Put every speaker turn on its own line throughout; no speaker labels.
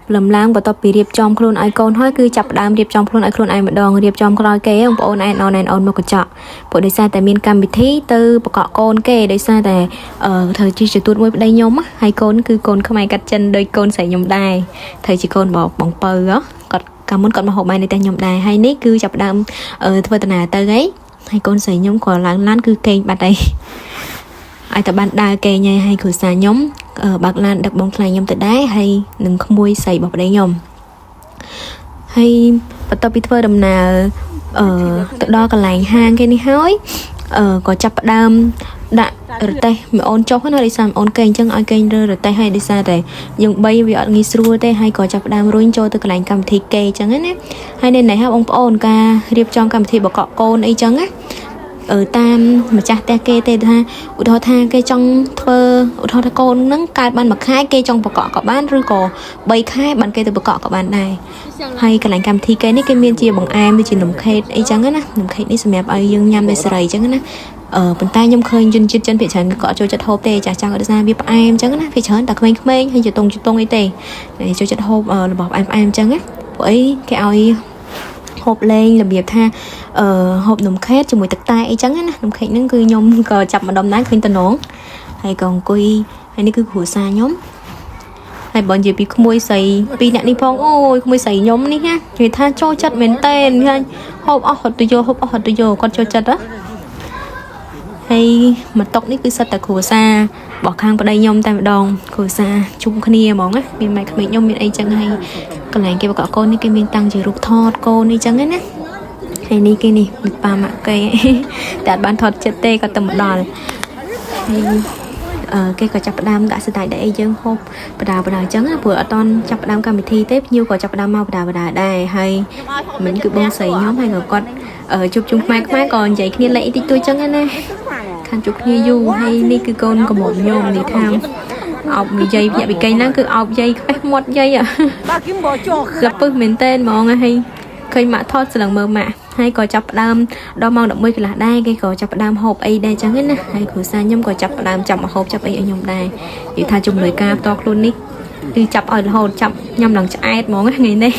ព្រលឹមឡើងបន្ទាប់ពីរៀបចំខ្លួនឲ្យកូនហើយគឺចាប់ផ្ដើមរៀបចំខ្លួនឲ្យខ្លួនឯងម្ដងរៀបចំក្រោយគេបងប្អូនឯនអូនឯនអូនមកកញ្ចក់ព្រោះដោយសារតែមានកម្មវិធីទៅបកកកូនគេដោយសារតែអឺត្រូវជាចទួតមួយប្តីខ្ញុំណាហើយកូនគឺកូនខ្មែរកាត់ចិនដោយកូនស្រីខ្ញុំដែរត្រូវជាកូនបងបងពៅហ៎គាត់កាលមុនគាត់មកហូបបាយនៅផ្ទះខ្ញុំដែរហើយនេះគឺចាប់ផ្ដើមអឺធ្វើដំណើរទៅហីហើយកូនស្រីខ្ញុំក៏ឡើងឡានគឺគេងបាត់ហើយឲ្យតែបានដើរគេងហើយហើយគ្រួសារខ្ញុំអឺបើកឡានដឹកបងថ្លៃខ្ញុំទៅដែរហើយនឹងក្មួយស្រីរបស់ប្តីខ្ញុំហើយបន្ទាប់ពីធ្វើដំណើរអឺទៅដល់កន្លែងហាងគេនេះហើយអឺក៏ចាប់ផ្ដើមដាក់រទេះមីអូនចុះណាដោយសារមីអូនគេអញ្ចឹងឲ្យគេរើរទេះហើយដោយសារតែយើងបីវាអត់ងាយស្រួលទេហើយក៏ចាប់ផ្ដើមរុញចូលទៅកន្លែងកម្មវិធីគេអញ្ចឹងណាហើយនៅនេះហ่าបងប្អូនការរៀបចំកម្មវិធីបកកកូនអីចឹងណាអឺតាមម្ចាស់ផ្ទះគេទេថាឧទាហរណ៍ថាគេចង់ធ្វើឧទាហរណ៍ថាកូនហ្នឹងកើតបានមួយខែគេចង់បកកក៏បានឬក៏3ខែបានគេទៅបកកក៏បានដែរហើយកន្លែងកម្មវិធីគេនេះគេមានជាបង្អែមដូចជានំខេកអីចឹងណានំខេកនេះសម្រាប់ឲ្យយើងញ៉ាំដោយសេរីចឹងណាអឺប៉ុន្តែខ្ញុំឃើញជនជាតិចិនភាគច្រើនក៏អត់ចូលចិត្តហូបទេចាស់ចាស់គាត់ថាវាផ្អែមចឹងណាភាគច្រើនតែក្មេងៗហើយចតុងចតុងអីទេចូលចិត្តហូបរបស់ផ្អែមផ្អែមចឹងណាពួកអីគេឲ្យហូបលេងរបៀបថាអឺហូបនំខេកជាមួយទឹកតែអីចឹងណានំខេកហ្នឹងគឺខ្ញុំក៏ចាប់ម្ដុំដែរឃើញតំណងហើយក៏អង្គុយហើយនេះគឺគ្រួសារខ្ញុំហើយបើនិយាយពីក្មួយស្រីពីរអ្នកនេះផងអូយក្មួយស្រីខ្ញុំនេះណានិយាយថាចូលចិត្តមែនតេនឃើញហូបអស់ហត់ទៅយកហូបអស់ហត់ទៅយកគាត់ចូលចិត្តហ៎ហើយមកតុកនេះគឺសិតតែគ្រួសាររបស់ខាងប្តីខ្ញុំតែម្ដងគ្រួសារជុំគ្នាហ្មងណាមានម៉ែក្មេកខ្ញុំមានអីចឹងហើយកន្លែងគេបកកកូននេះគេមានតាំងជារូបថតកូនអីចឹងណាហើយនេះគេនេះប៉ាម៉ាក់គេ តែអត់បានថតចិត្តទេគាត់ទៅមកដល់ហើយអឺគេក៏ចាប់ផ្ដើមដាក់សតាយដាក់អីយើងហូបបដាបដាអញ្ចឹងណាព្រោះអត់តន់ចាប់ផ្ដើមកម្មវិធីទេភ្ញៀវក៏ចាប់ផ្ដើមមកបដាបដាដែរហើយមិញគឺបងស្រីខ្ញុំហើយក៏គាត់ជួបជុំខ្មែរខ្មែរក៏និយាយគ្នាលេងតិចតួចអញ្ចឹងណាខានជួបគ្នាយូរហើយនេះគឺកូនកំមុំខ្ញុំនេះថាអោបនិយាយញាក់ពីកេងហ្នឹងគឺអោបយាយខ្វេះមាត់យាយ
把金毛叫
លពឹសមែនតើហ្មងហើយឃើញម៉ាក់ថតស្លឹងមើលម៉ាក់ហើយក៏ចាប់ផ្ដើមដល់ម៉ោង11កន្លះដែរគេក៏ចាប់ផ្ដើមហូបអីដែរចឹងណាហើយគ្រួសារខ្ញុំក៏ចាប់ផ្ដើមចាប់មកហូបចាប់អីឲ្យខ្ញុំដែរនិយាយថាជំនួយការផ្ទាល់ខ្លួននេះគឺចាប់ឲ្យរហូតចាប់ញ៉ាំឡើងឆ្អែតហ្មងថ្ងៃនេះ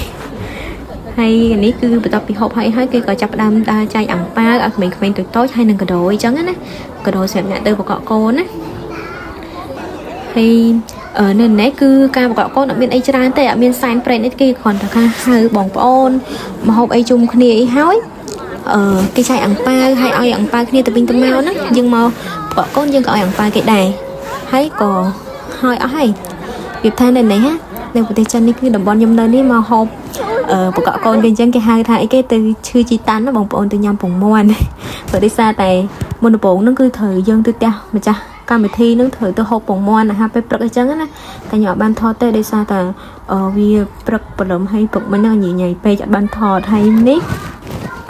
ហើយនេះគឺបន្ទាប់ពីហូបហើយហើយគេក៏ចាប់ផ្ដើមដើរចែកអាំងប៉ាវឲ្យក្មេងៗតូចៗហើយនឹងកាដូអីចឹងណាកាដូសម្រាប់អ្នកទៅបកកកូនណាហើយអឺនៅនេះគឺការបកកកូនអត់មានអីច្រើនទេអត់មានសែនព្រេនអីគេគ្រាន់តែថាហៅបងប្អូនមកហូបអីជុំគ្នាអីហើយអឺគេចែកអាំងប៉ាវហើយឲ្យអាំងប៉ាវគ្នាទៅវិញទៅមកណាយើងមកបកកូនយើងក៏ឲ្យអាំងប៉ាវគេដែរហើយក៏ហើយអស់ហើយវាថានៅនេះណានៅប្រទេសចិននេះគឺតំបន់ខ្ញុំនៅនេះមកហូបអឺបកកូនគេអញ្ចឹងគេហៅថាអីគេទៅឈឺជីតាន់ណាបងប្អូនទៅញ៉ាំពងមាន់ព្រោះដោយសារតែមុនដំបូងហ្នឹងគឺត្រូវយើងទៅផ្ទះម្ចាស់កម្មវិធីហ្នឹងត្រូវទៅហូបពងមាន់អាហារពេលព្រឹកអីចឹងណាតែខ្ញុំអត់បានថតទេដោយសារតែវាព្រឹកព្រលឹមហើយព្រឹកមិញហ្នឹងញញៃពេកអត់បានថតហើយនេះ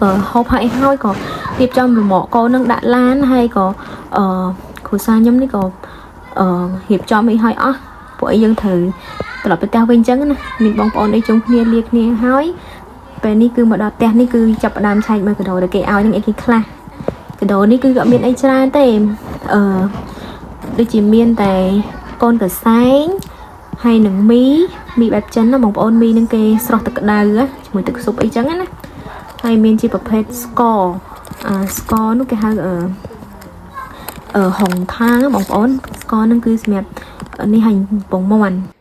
ក៏ហូបហើយហើយក៏រៀបចំរមាក់កូននឹងដាក់ឡានហើយក៏អឺគ្រួសារខ្ញុំនេះក៏អឺរៀបចំអីហើយអស់ពួកអីយើងត្រូវត្រឡប់ទៅផ្ទះវិញអញ្ចឹងណាមានបងប្អូនអីជុំគ្នាលាគ្នាហើយពេលនេះគឺមកដល់ផ្ទះនេះគឺចាប់ផ្ដើមឆែកមើលកាដូដែលគេឲ្យនឹងអីគេខ្លះកាដូនេះគឺក៏មានអីច្រើនទេអឺដូចជាមានតែកូនកសែងហើយនឹងមីមីបែបចិនណាបងប្អូនមីនឹងគេស្រស់ទឹកក្តៅជាមួយទឹកស៊ុបអីចឹងណាហើយមានជាប្រភេទស្ករអឺស្ករនោះគេហៅអឺអឺហុងថាងបងប្អូនស្ករនឹងគឺសម្រាប់នេះហើយពងមាន់។